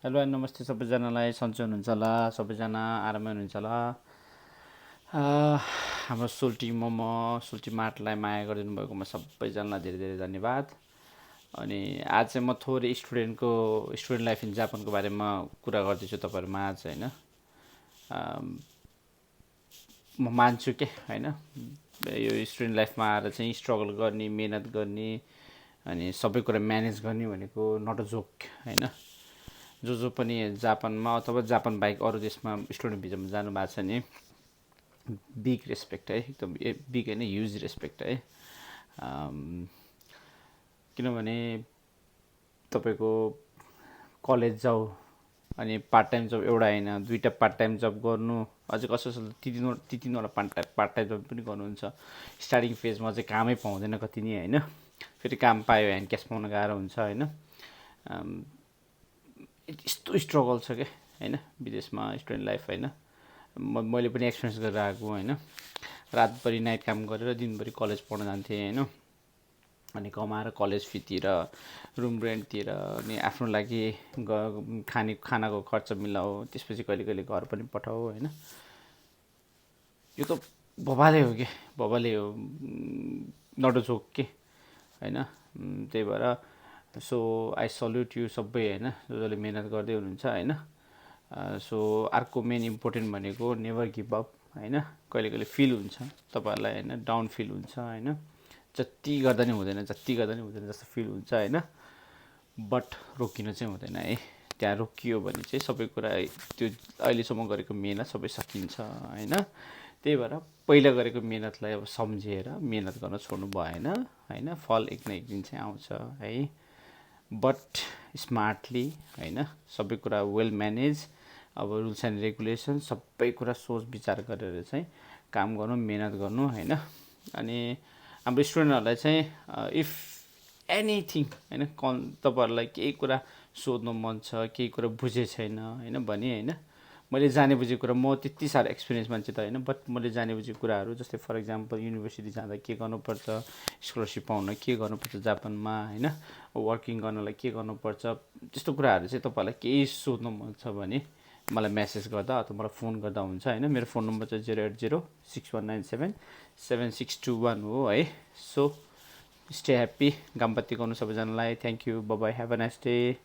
Hello and नमस्ते सबैजनालाई। सन्चै हुनुहुन्छ होला, सबैजना आरामै हुनुहुन्छ होला। हाम्रो सुल्टी मोमो सुल्टी मार्टलाई माया गरिदिनु भएकोमा सबैजनालाई धेरै धेरै धन्यवाद। अनि आज चाहिँ म थोरै स्टुडेन्ट लाइफ इन जापानको बारेमा कुरा गर्दैछु तपाईँहरूमा आज होइन। म मान्छु के होइन, यो स्टुडेन्ट लाइफमा आएर चाहिँ स्ट्रगल गर्ने, मेहनत गर्ने अनि सबै कुरा म्यानेज गर्ने भनेको नट अ जोक होइन। जो पनि जापानमा अथवा जापान बाहेक अरू देशमा स्टुडेन्ट भिजामा जानुभएको छ नि, बिग रेस्पेक्ट है, एकदम बिग होइन, ह्युज रेस्पेक्ट है। किनभने तपाईँको कलेज जाऊ अनि पार्ट टाइम जब एउटा होइन दुईवटा पार्ट टाइम जब गर्नु, अझै कसो तिनवटा पार्ट टाइम जब पनि गर्नुहुन्छ। स्टार्टिङ फेजमा चाहिँ कामै पाउँदैन कति नै होइन, फेरि काम पायो ह्यान्ड क्यास पाउन गाह्रो हुन्छ होइन। यस्तो स्ट्रगल छ क्या होइन विदेशमा स्टुडेन्ट लाइफ होइन। मैले पनि एक्सपिरियन्स गरेर आएको होइन। रातभरि नाइट काम गरेर दिनभरि कलेज पढ्न जान्थेँ होइन। अनि कमाएर कलेज फीतिर, रुम रेन्टतिर, अनि आफ्नो लागि खानाको खर्च मिलाऊ, त्यसपछि कहिले कहिले घर पनि पठाऊ होइन। यो त बबाले हो कि बबाले हो, नट अ जोक के होइन। त्यही भएर सो आई सल्युट यु सबै होइन, जसले मिहिनेत गर्दै हुनुहुन्छ होइन। सो अर्को मेन इम्पोर्टेन्ट भनेको नेभर गिभ अप होइन। कहिले कहिले फिल हुन्छ तपाईँहरूलाई होइन, डाउन फिल हुन्छ होइन, जति गर्दा नि हुँदैन जस्तो फिल हुन्छ होइन। बट रोकिनु चाहिँ हुँदैन है। त्यहाँ रोकियो भने चाहिँ सबै कुरा त्यो अहिलेसम्म गरेको मिहिनेत सबै सकिन्छ होइन। त्यही भएर पहिला गरेको मिहिनेतलाई अब सम्झेर मिहिनेत गर्न छोड्नु भएन होइन। फल एक न एक दिन चाहिँ आउँछ है, बट स्मार्टली होइन। सबै कुरा वेल म्यानेज, अब रुल्स एन्ड रेगुलेसन सबै कुरा सोच विचार गरेर चाहिँ काम गर्नु, मिहिनेत गर्नु होइन। अनि हाम्रो स्टुडेन्टहरूलाई चाहिँ इफ एनिथिङ होइन, तपाईँहरूलाई केही कुरा सोध्नु मन छ, केही कुरा बुझे छैन होइन भने होइन, मैले जाने बुझेको कुरा, म त्यति साह्रो एक्सपिरियन्स मान्छे त होइन, बट मैले जाने बुझेको कुराहरू जस्तै फर इक्जाम्पल युनिभर्सिटी जाँदा के गर्नुपर्छ, स्कलरसिप पाउन के गर्नुपर्छ जापानमा होइन, वर्किङ गर्नलाई के गर्नुपर्छ, त्यस्तो कुराहरू चाहिँ तपाईँहरूलाई केही सोध्नु मन छ भने मलाई मेसेज गर्दा अथवा मलाई फोन गर्दा हुन्छ होइन। मेरो फोन नम्बर चाहिँ 08061977621 हो है। सो स्टे ह्याप्पी, गामपत्ती गर्नु सबैजनालाई। Thank you, by by, have a nice day.